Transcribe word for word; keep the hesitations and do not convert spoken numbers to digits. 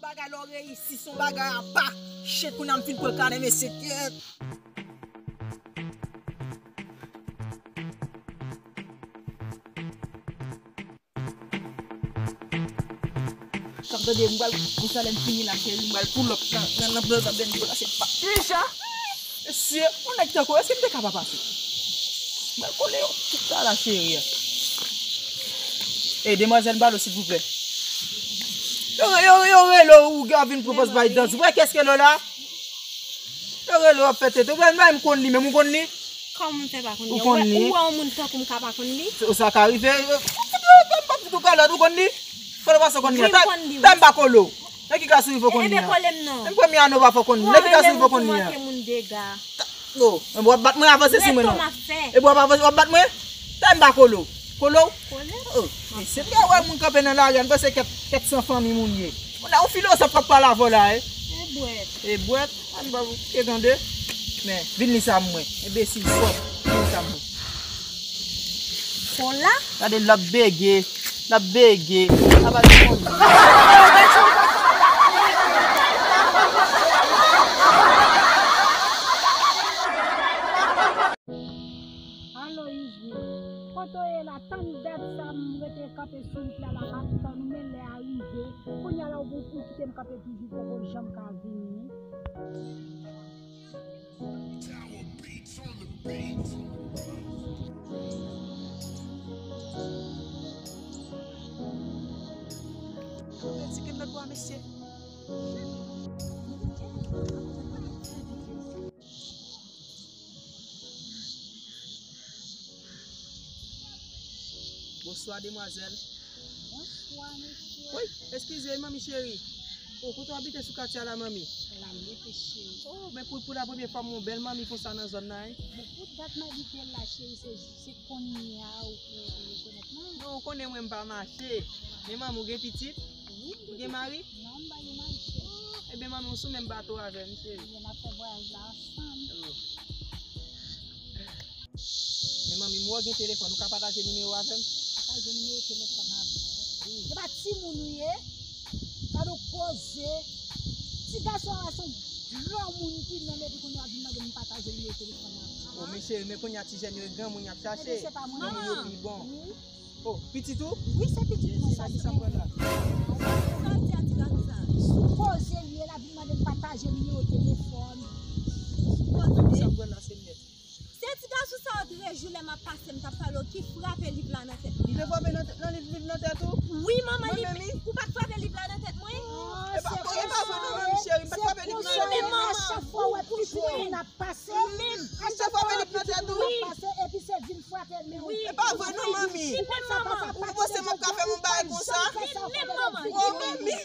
Bagay lè w reyisi, se yon bagay apa. Shit, kounye a m fin pran kanè, mesye, kyèt. Kap tande, m pral, konsa lè m fini la, cheri, m pral pull up nan, nan, nan, nan, nan bendo la, se pa. Kisa? Mesye, yon nèg tankou, èske m te ka pa pase? M pral kole yo tout la, la, cheri. Ey, demwazèl, m pale w, silvouplè. Yo, yo, yo, rele w, ou gen vin pwopòz bay dans. Wè, kèske lo la? Yo rele w ap fè tete. Ou wè, m konn li, menm ou konn li? Kòman m fè pa konn li? Ou konn li? Ou wè yon moun tankou m ka pa konn li? Sa ka rive. M pa fout ou kalòt, ou konn li? Fò nou pase konn li. Wi, m konn li, wi. Tèm pa kolo. Nan ki klas ou rive konn li a? Ebe, kole m non. Menm premye ane ou pa fè konn li. Nan ki klas ou rive konn li a? Ou manke moun dega. Oh, w ap bat mwen, avanse sou mwen non. Epi w ap avanse, w ap bat mwen? Tèm pa kolo. Kolo? Kole. Oh, mesye, m gen wè moun kanpe nan lari a, m panse kèt, kèt san fanmi moun ye. Moun nan yon filozòf k ap pale avè w la, e. E bwèt. E bwèt, ann ba ou, e tande. Men, vin li sa mwen. Enbesil sòt, vin li sa mwen. Kola? Gade l ap bege, l ap bege. Aba li konn. Alo, Yvie, kote w ye la? Tann dat sa m rete kanpe sou wout la, la, m ap tann ou, men lè a rive. Kounye a la, ou, ou kite m kanpe toujou, poko janm ka vini. Mwen di ke m nan dwa, mesye. Bonswa, demwazèl. Bonswa, mesye. Woy, eskize, manmi cheri. O, kote w abite sou katye a la, manmi? La m rete, cheri. O, men pou, pou la premye fwa m wè yon bèl manmi konsa nan zòn nan, wi. Bon, pou dat m abite la, cheri, se, se kounye a ou, ou, ou rekonèt mwen. Non, ou konnen mwen m pa mache. Men manmi, ou gen pitit? Wi, m gen pitit. Ou gen mari? Non, m pa gen mari, cheri. O, ebyen, manmi, ou sou menm bato avè m, cheri. Ebyen, n ap fè vwayaj la ansanm. O. Men manmi, m wè w gen telefòn, ou ka pataje nimewo avè m? Pataje nimewo telefòn avè w? Wi. Se pa timoun ou ye? Gade w koze. Ti gason an se yon granmoun ki nonm epi kounye a vin mande m pataje nimewo telefòn avè w. O, men cheri, men kounye a ti jèn yo e granmoun y ap chache. Ebyen, se pa mwen. Granmoun yo pi bon. Wi. O, pitit ou? Wi, se pitit mwen sa. Sa ki sa m pran la? Sa w di a ti gason sa? Sou koze li ye, l ap vin mande m pataje nimewo telefòn. Sou koze. Sa m pran la, se nèt. Se ti gason sa yo trè jou lè m ap pase, m t ap pale w ki frape liv la nan tèt mwen. Li te frape nan tèt, nan liv, liv nan tèt ou? Wi, manman, li, ou pa t frape liv la nan tèt mwen? E pa, e pa vre non, manmi cheri, m pa t frape liv nan tèt ou. Wi, men manman. Chak fwa w wè pitit mwen ap pase, wi, men. A chak fwa w wè pitit mwen ap pase, epi se vin frape men w. Wi. E pa vre non, manmi. Wi, men manman. Ou panse m ap ka fè yon bagay konsa? Wi, men manman. O, manmi.